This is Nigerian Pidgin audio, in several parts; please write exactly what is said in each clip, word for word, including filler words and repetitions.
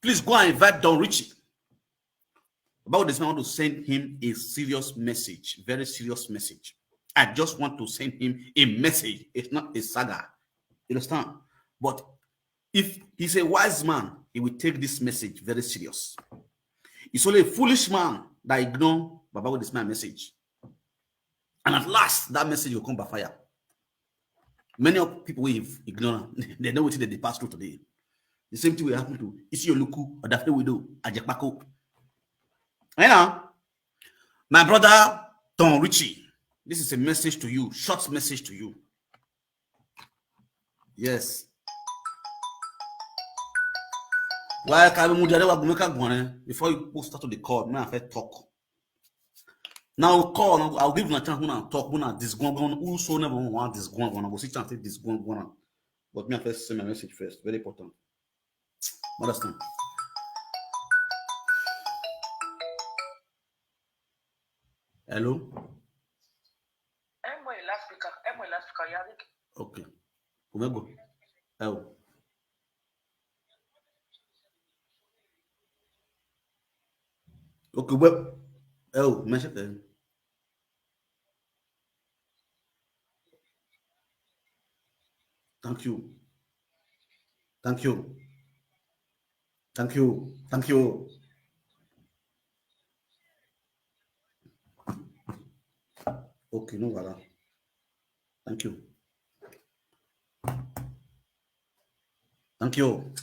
Please go and invite Don Richie. About this, I want to send him a serious message, very serious message. I just want to send him a message. It's not a saga. You understand? But if he's a wise man, he will take this message very serious. It's only a foolish man that ignore Baba with this my message. And at last, that message will come by fire. Many of people will ignore. They know what they pass through today. The same thing will happen to Isi Oluku, Odafne Widow, Ajepako. You know, my brother Don Richie, this is a message to you, short message to you. Yes. Why can we move the other one? Before you post out to the call, man, I first talk. Now call, I'll give you a chance when I talk, when I disgwangwan, who so never want disgwangwan, I go see chance to disgwangwan. But me, I first send my message first, very important. Understand? Hello? Ẹ mọ ìlà speaker, ẹ mọ ìlà speaker, yàrá. Okay. Kò mẹ́gbọ̀. Ẹ o. Okay, well, ẹ o, mẹ́sẹ̀ tẹ̀. Thank you. Thank you. Thank you. Thank you. Okay, no wahala. Thank you. Thank you.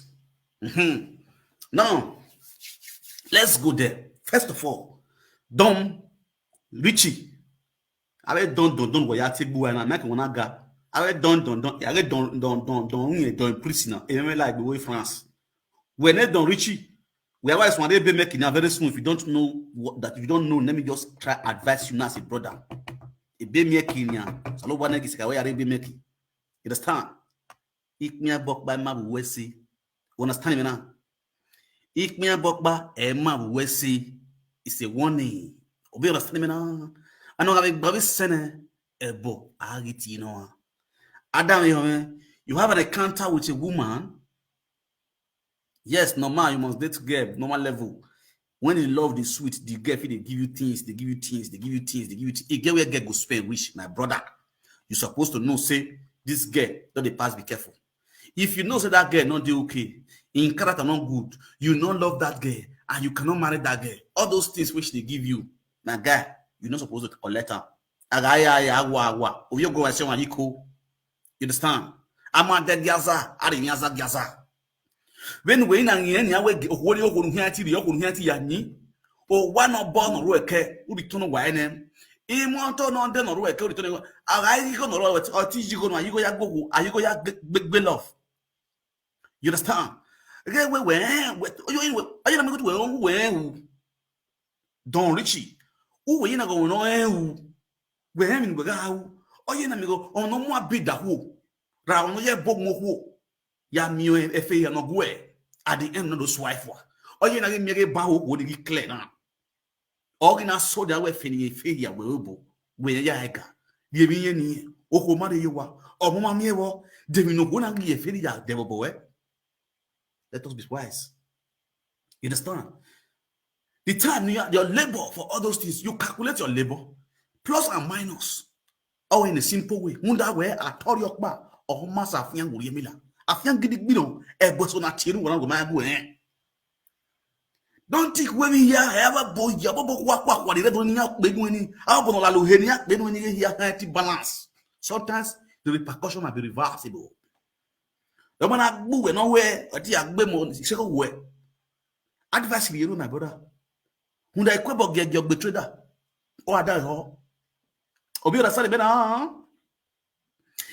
Mhm. Now, let's go there. First of all, Don Richie. Abe Don Don Don waya ti gbuwa na make wana ga. Abe Don Don Don. Abe Don Don Don Don unye Don prisoner. Eme like the way France. When they Don Richie, we are wise one day be making now very soon. If you don't know what, that you don't know, let me just try advise you now as a brother. A be making ya. Salo wana gisika we are be making. You understand? Ikmia bokba ma bu wesi. Understand me now? Ikmia bokba e ma bu wesi. It's a warning. Obi understand me now? I know have a baby sene ebo agiti no. Adam, you have an encounter with a woman. Yes, normal, you must date girl, normal level. When the love, the sweet, the girl fit dey give you things, they give you things, they give you things, they give you things. E get where girl go spend reach, my brother. You supposed to know say this girl don dey pass, be careful. If you know say that girl no dey okay, in character not good, you no love that girl, and you cannot marry that girl. All those things which they give you, my guy, you not supposed to collect am. Agaya ya agwa agwa. Oyo go ase wa yiko. You understand? Ama de gyaza, ari nyaza gyaza. When we na nyen ya we hori okuru hia ti ri okuru hia ti ya ni. O wa no bo no ro eke, u ri tono wa ene. Imo to no de no ro eke, u ri tono. Aga yi ko no ro we, o ti ji ko no, ayi ko ya go, ayi ko ya gbe, gbe, gbe love. You understand? Ge we we, we, oyo we, ayo na mi go to we, we, we. Don Richie. U we yi na go no e u. We he mi go ga u. Oyo na mi go, ono mo abida hu. Ra ono ye bo mo hu. Ya mi o e, efe ya no gwe. At the end, no do swipe wa. Oye na mi ge ba o wo di clear na. Ogi na so da we fe ni fe ya we bo. We ya ega. Ye mi ye ni. O ko ma de ye wa. O mo ma mi e wo. De mi no go na ye fe ni ya de bo bo we. Let us be wise. You understand? The time you, your labor for all those things, you calculate your labor, plus and minus. Or in a simple way, munda we atori okpa or masa afian guri emila. Afian gidi gbino, e gboso na tiru wana go na go eh. Don't think we be here, ever boy, ya bobo kwa kwa kwa, the red one ya pe ni. How bono la lo he ni ya pe ni ya ha ti balance. Sometimes the repercussion might be reversible. The man agbu we no we, ati agbe mo se ko we. Advice ni you, my brother. Hunda ikwe bo ge ge gbe trader. O ada ho. Obi ora sare be na.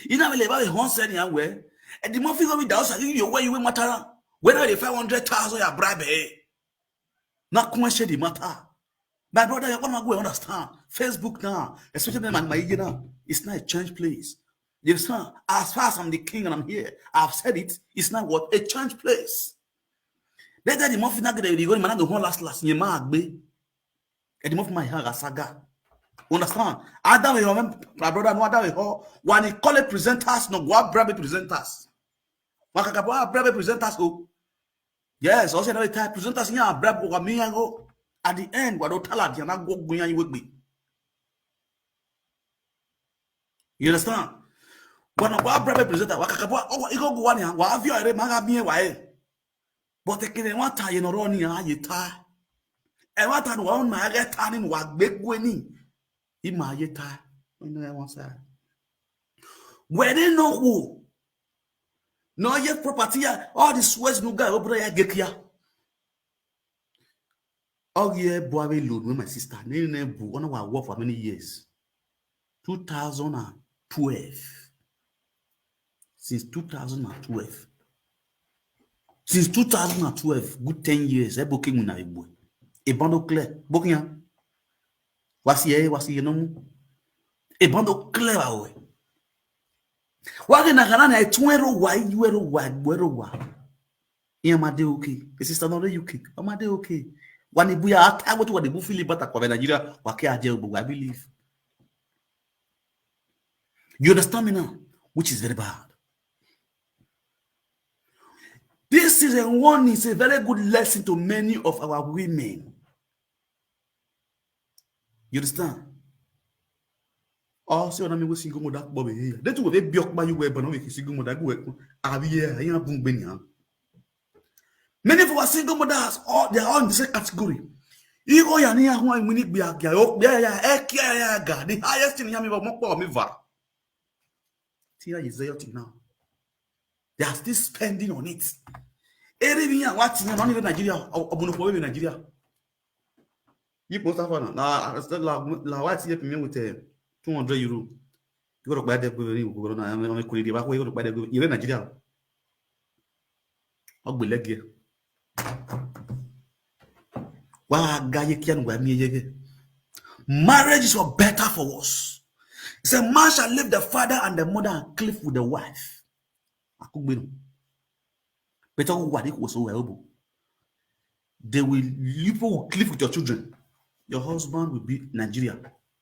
Ina me le ba we hon se ni anwe. E di mo fi go mi da o sa ki yo we iwe matara. We na le five hundred thousand ya bribe e. Na kuma share the matter. My brother, you wanna go understand. Facebook now, especially my, my age now, it's not a change place. You understand? As far as I'm the king and I'm here, I've said it, it's not what a change place. Later the muffin na get the go man go hon last last year ma gbe. E the muffin my hair saga. Understand? Adam, you remember, my brother, no Adam, you when he call it presenters, no go bribe presenters. Wakakabo bribe presenters go. Yes, also another type presenters here, bribe over me and go. At the end, what don't tell her, you're not go going anywhere. You understand? When I bribe presenter, what kakabo, oh, you go go one, what have you a maga me, why? But the kid, what tie you know, running, you tie. And what I want my get turning, what big winning. He my tie. You know, I want that. Where they know who? No, yet property, all the sweats no guy, open ya get here. All year, boy, we load with my sister. Name, name, boo. One of our work for many years. Two thousand and twelve. Since two thousand and twelve. Since two thousand and twelve, good ten years, eh, booking with a boy. A bundle clear. Booking ya. Was here, was here, no more. A bundle clear away. Why na gana na twero wa, yuero wa, guero wa. Ihe ma dey okay. The sister no dey okay. Ọ ma dey okay. Wani buya ata wetu wa dey bu feel better kwa Nigeria, wa ke aje ugbo, I believe. You understand me now? Which is very bad. This is a warning, it's a very good lesson to many of our women. You understand? Oh, see what I mean with single mother, Bobby here. They too, they be up by you, where, but not with single mother, go, I be here, I am boom, benya. Many of our single mothers, all, they are all in the same category. You go, ya, ni, ya, who, I mean, it be a guy, oh, yeah, yeah, eh, yeah, yeah, God, the highest thing, ya, me, but more, me, va. See how you say your thing now. They are still spending on it. Everything I want, you know, not even Nigeria, or, or, or, Nigeria. You post that one. Now, I said, la, la, why see me with, uh, two hundred euro? You got to buy the good, you go to, I'm going to call it, you go to buy the good, you're in Nigeria. I'll be like you. Wa ga ye kian wa mi ye ge. Marriage is for better, for worse. He said, "Man shall leave the father and the mother and cleave with the wife." Akugbenu. Better who wa de ko so we obo. They will, you people will cleave with your children. Your husband will be Nigeria.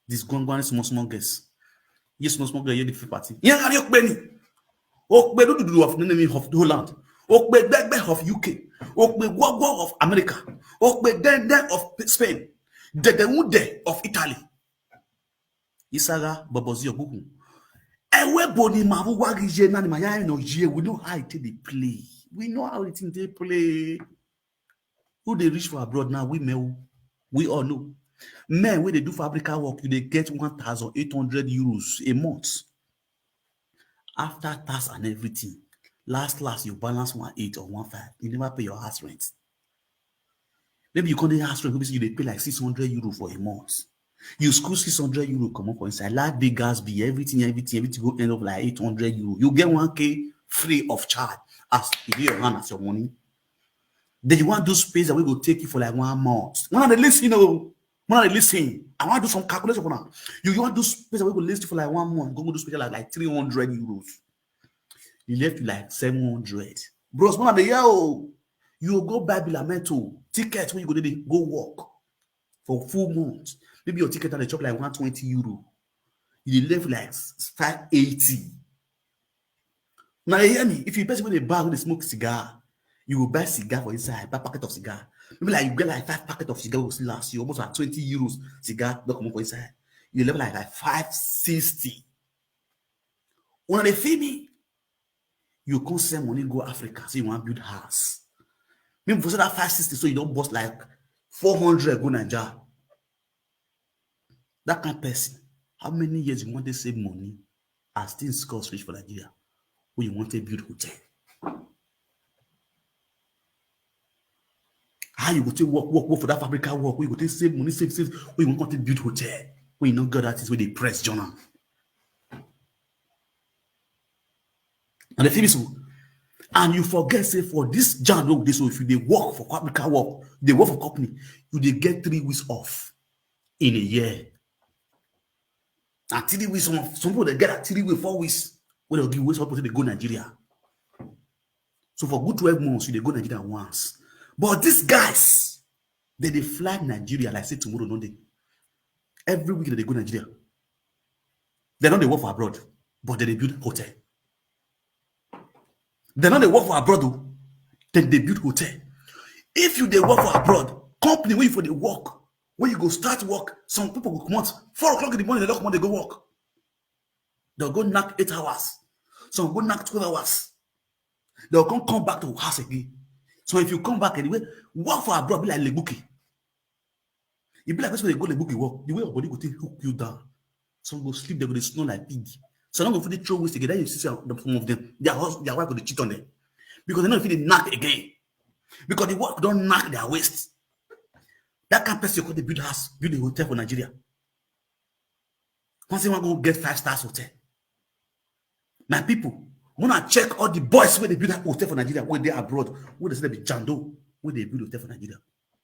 This gwangwan small, small girls. Yes, small, small girl, you the party. Yeah, are you Okpeni? Okpe dudu of enemy of Holland. Okpe gbegbe of U K. Okpe gwogwo of America. Okpe dende of Spain. Dedewude of Italy. Isaga bobozi ogugu. Ewe boni mavu wagi je nani maya no je. We know how it dey play. We know how it dey play. Who dey reach for abroad now? We men, we all know. Men wey dey do fabrica work, you dey get one thousand eight hundred euros a month. After tax and everything, last, last, you balance one eight or one five. You never pay your house rent. Maybe you come dey house rent, maybe say you dey pay like six hundred euro for a month. You school six hundred euro, come up for inside. Light bill, gas bill, everything, everything, everything go end up like eight hundred euro. You get one K free of charge as you do your hand as your money. Then you want those space that we go take you for like one month. When are they listening? Oh, when are they listening? I want to do some calculation for now. You, you want those space that we go list for like one month. Go, go do space like, like three hundred euros. You left like seven hundred. Bros, when are they here? Oh, you go buy Bilamento ticket when you go there, go work for full month. Maybe your ticket and they chop like one twenty euro. You dey left like five eighty. Now you hear me? If you person with a bag with a smoke cigar, you will buy cigar for inside, buy packet of cigar. Maybe like you get like five packet of cigar will still last you almost like twenty euros cigar, don't come up for inside. You level like, like five sixty. When they feel me, you come send money go Africa, so you want build house. Maybe for that five sixty, so you don't bust like four hundred go Nigeria. That kind of person, how many years you want to save money as things cost rich for Nigeria? When you want to build hotel, how you go to work, work, work for that fabrica work? When you go to save money, save, save. When you want to build hotel, when you know God that is where they press Jonah. And the thing is, and you forget say for this job wey we dey so, if you dey work for fabrica work, dey work for company, you dey get three weeks off in a year. And three weeks, some, some people dey get a three weeks, four weeks. When they give weeks, some people dey go Nigeria. So for good twelve months, you dey go Nigeria once. But these guys, they dey fly Nigeria like say tomorrow no dey. Every week they dey go Nigeria. They no dey work for abroad, but they dey build hotel. They no dey work for abroad o. Then they build hotel. If you dey work for abroad, company wey you for dey work, when you go start work, some people go comot four o'clock in the morning, they don comot, they go work. They'll go knack eight hours. Some go knack twelve hours. They'll come come back to house again. So if you come back anyway, work for abroad be like Lebuki. E be like person wey dey go Lebuki work. The way your body go take hook you down. Some go sleep, they go dey snore like pig. Some no go fit dey throw waste again. Then you see say some of them, their hus-, their wife go dey cheat on them because they no fit dey knack again because the work don knack their waist. That kind person go dey build house, build a hotel for Nigeria. One say one go get five stars hotel. My people, wanna check all the boys wey dey build hotel for Nigeria, wey dey abroad, wey dey say they be jando, wey dey build hotel for Nigeria.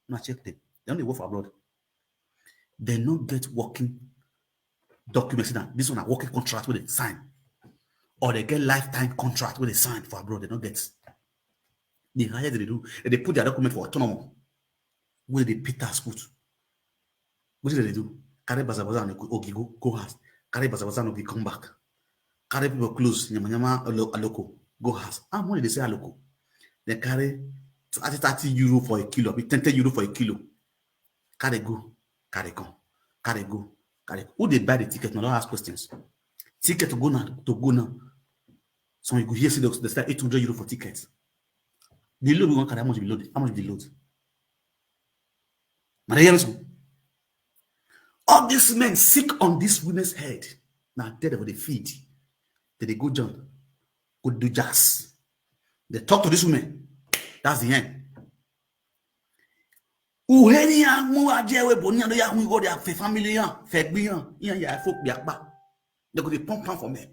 Wanna check them. They no dey work for abroad. They no get working documents. Now, this one na working contract wey they sign, or they get lifetime contract wey they sign for abroad. They no get. The highest they do, they put their document for autonomous. Wey dey pay tax put. Wetin dem dey do? Carry bazabaza and ogi go, go house. Carry bazabaza and ogi come back. Carry people clothes, yamayama, alo-, aloko, go house. How much they say aloko? They carry thirty, thirty euro for a kilo, abi ten, ten euro for a kilo. Carry go, carry come, carry go, carry. Who dey buy the ticket? Now don't ask questions. Ticket to go now, to go now. So you go hear say they, they sell eight hundred euro for ticket. The load we wan carry, how much be load? How much be the load? Madam, hear me so. All these men sick on these women's head. Now there they go dey feed. They dey go John, go do jazz. They talk to these women. That's the end. Uheni ya mu aje we boni ando ya hu go their fe family ya, fe gbi ya, ya ya fo bi apa. They go dey pump am for me.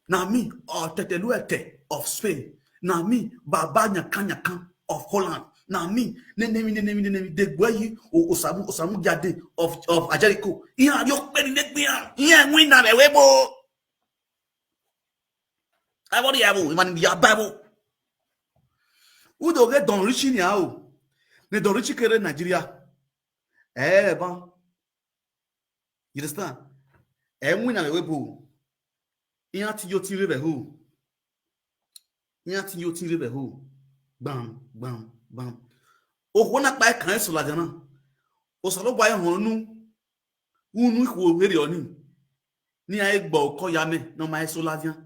Na me, Oteteluete of Spain. Na me, Baba Nyakanyakan of Holland. Na me, ne ne me, ne ne me, ne ne me. They go you, o Osamu, Osamu Jade of, of Ajerico. Iya yo pe ni ne gbi ya. Iya win na le we bo. Everybody ya bo, man ya ba bo. Who do get Don Richie ni a o? Ne Don Richie kere Nigeria. Eh, ban. You understand? Eh, win na le we bo. Iya ti yo ti re be ho. Iya ti yo ti re be ho. Bam, bam, bam. O ho na pa e kan so la jana. O sa lo ba e hon nu. Unu iku o here oni. Ni a e gbo ko ya me, no ma e so la jana.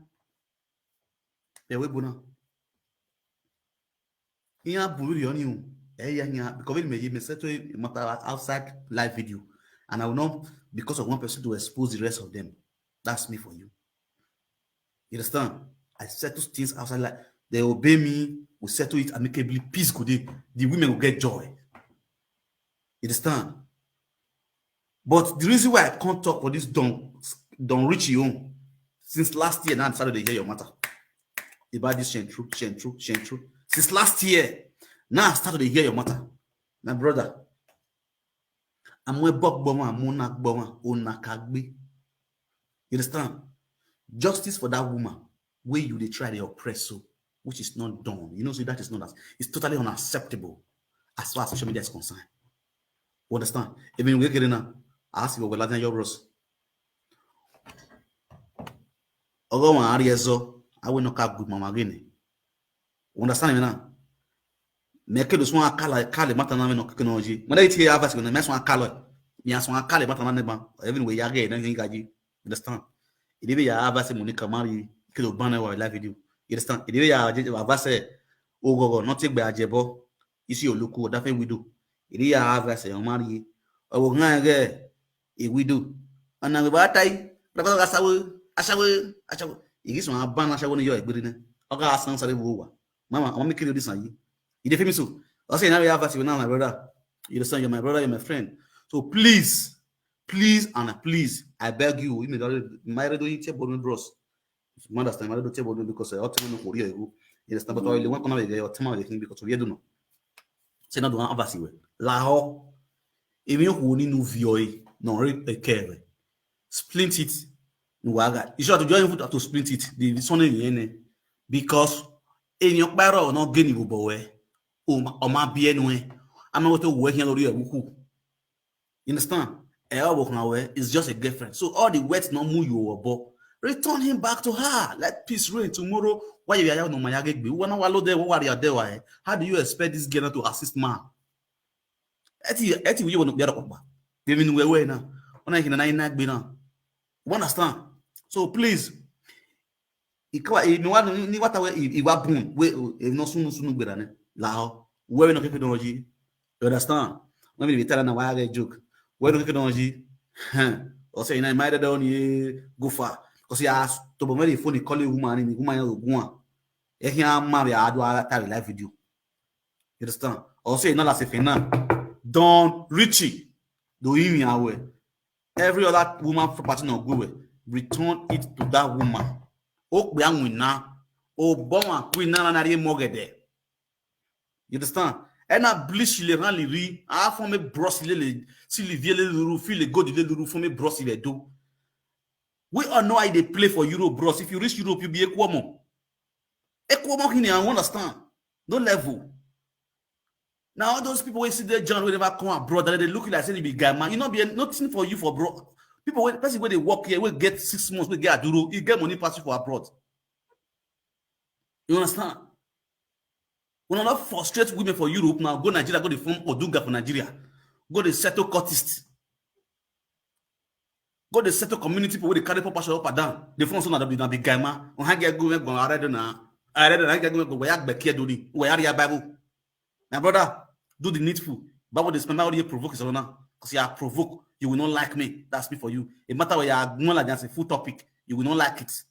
Be we bo na. Iya bu re oni o. Eh, ya, ya, because me, me settle a matter outside live video. And I will not, because of one person, to expose the rest of them. That's me for you. You understand? I settle things outside. Like, they obey me. We settle it amicably. Peace go dey. The women will get joy. You understand? But the reason why I can't talk for this Don, Don Richie own, since last year, now I started to hear your matter. About this Shentru, Shentru, Shentru. Since last year, now I started to hear your matter. My brother, I'm a bok boma, I'm a boma, onakagbe. You understand? Justice for that woman where you dey try to oppress so, which is not done. You know, so that is not as, it's totally unacceptable as far as social media is concerned. You understand? Even we get now, I ask you what Latin your bros. Ogo wan ari ezo, I will not cap good mama again. You understand me now? Me ke do swan kala, kala mata na me no ke no ji. When I hear advice, when me swan kala, me swan kala mata na ne ban. Even we ya ge na ngi gaji. Understand? Ide be ya advice mo ni kamari ke do ban wa live video. You understand? Ide be ya advice o gogo no take by ajebo. Isi oluku da fe widow. Ide ya advice o mari. O wo ngan ge e widow. Ana we ba tai. Baba ga sawo, asawo, asawo. Igi swan ban asawo ni yo egbere na. Oga asan sare wo wa. Mama, I'm making this and you. You dey feel me so? I say now you have us now, my brother. You understand? You're my brother, you're my friend. So please, please and please, I beg you, you may not marry do you table bros. You understand? Marry do table because I ought to know who you go. You understand? But I want to know your time because we don't know. Say not the one of us. Laho. If you who need no vioi, no re ekere. Splint it. No waga. You should have to join foot to splint it. The son in the end. Because in your barrel, not getting you boy. O ma bi enu e. I'm not going to work here lori ebuku. You understand? E o work now, eh? It's just a girlfriend. So all the words no mu you obo. Return him back to her. Let peace reign tomorrow. Why you are no mayage gbe? Wana walo de wa ya de wa. How do you expect this girl not to assist man? Eti eti wi wo no biara kwa. Dem ni wewe na. Ona hina na ina gbe na. You understand? So please, ikawa e mi wa ni wata we e wa bun we e no sunu sunu gbera ne. La ho. Wewe no keke don ji. You understand? When we tell na why I joke. Wewe no keke don ji. Huh. O se ina my dad on ye go far. Cause ya to bo me phone call woman ni woman ya go an. E ki an marry a do a ta live video. You understand? O se ina la se fe na. Don Richie. Do yin awe. Every other woman property no go we. Return it to that woman. O pe awon na. O bo wa ku ina na na re mo gede. You understand? And I blish le ran le ri. A fo me bros le le. Si le vie le ru fi le go le ru fo me bros le do. We all know how they play for Europe, bros. If you reach Europe, you be a Cuomo. A Cuomo hini, I understand. No level. Now all those people we see there, John, we never come abroad, and they look like say they be guy man. You know, be nothing for you for bro. People, when person where they work here, we get six months, we get aduro, you get money pass you for abroad. You understand? We not frustrate women for Europe now. Go Nigeria, go the form Odunga for Nigeria. Go the settle courtist. Go the settle community people where they carry proper up and down. The phone so na be na big guy man. On hang go go already na. Already na go go where back here do the where ya Bible. My brother, do the needful. Bible dey spend all your provoke is now. Because you are provoke, you will not like me. That's me for you. A matter where you acknowledge as a full topic, you will not like it.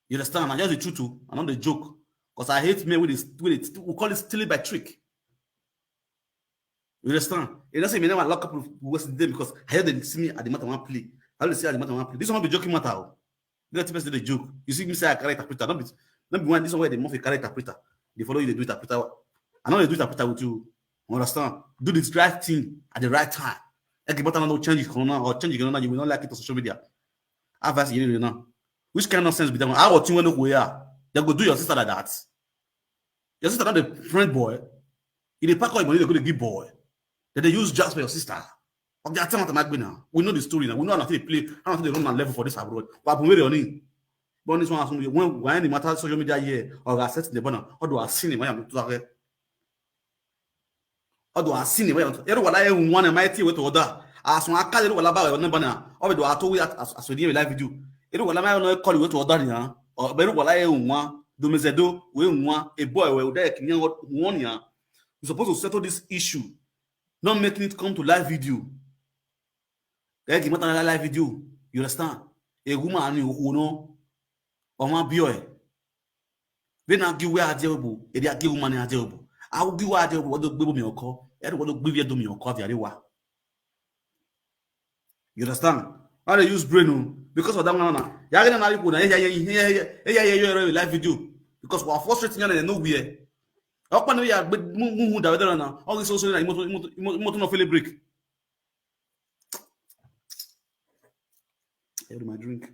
You understand? I just the truth too. I not the joke. Because I hate men with this with it. We call it stealing by trick. You understand? It doesn't mean I lock up with West them because I hear they see me at the matter one play. I don't see at the matter one play. This one not be joking matter. Oh. Let people say the joke. You see me say I carry interpreter. Don't be don't be one this one where they must carry interpreter. They follow you, they do interpreter. I know they do interpreter with you. You understand? Do the right thing at the right time. Like matter no change it corona or change it corona, you will not like it on social media. Advice you know. Which kind of sense be that one? I will think when we are. They go do your sister like that. Your sister not the friend boy. You dey pack all your money, they go to give boy. Then they use just for your sister. Of the attempt at now. We know the story now. We know how to play, how to run and level for this abroad. But we on it. But this one when when the matter social media here or I set the banner, or do I see him when I'm talking? Or do I see him when I'm talking? Everyone like one mighty with order. As one I call it, what about your number now? Or do I told we as as we live live video? Everyone like no call you with order now. Or everyone like one do me do we one a boy we there can one ya. You're supposed to settle this issue, not making it come to live video. Like you matter live video, you understand? A woman you know, or my boy. When I give where I deal with, if I give woman I deal with, I will give where I deal with what the baby me or call, and what the baby do me or call the Arewa. You understand? How they use brain oh, because of that one now. You are gonna now you go now. Yeah, yeah, yeah, yeah, yeah, yeah, yeah, yeah, live video because we are frustrating and no where. How can we are but move move that weather now? All this also like motor motor motor no feel break. Every my drink.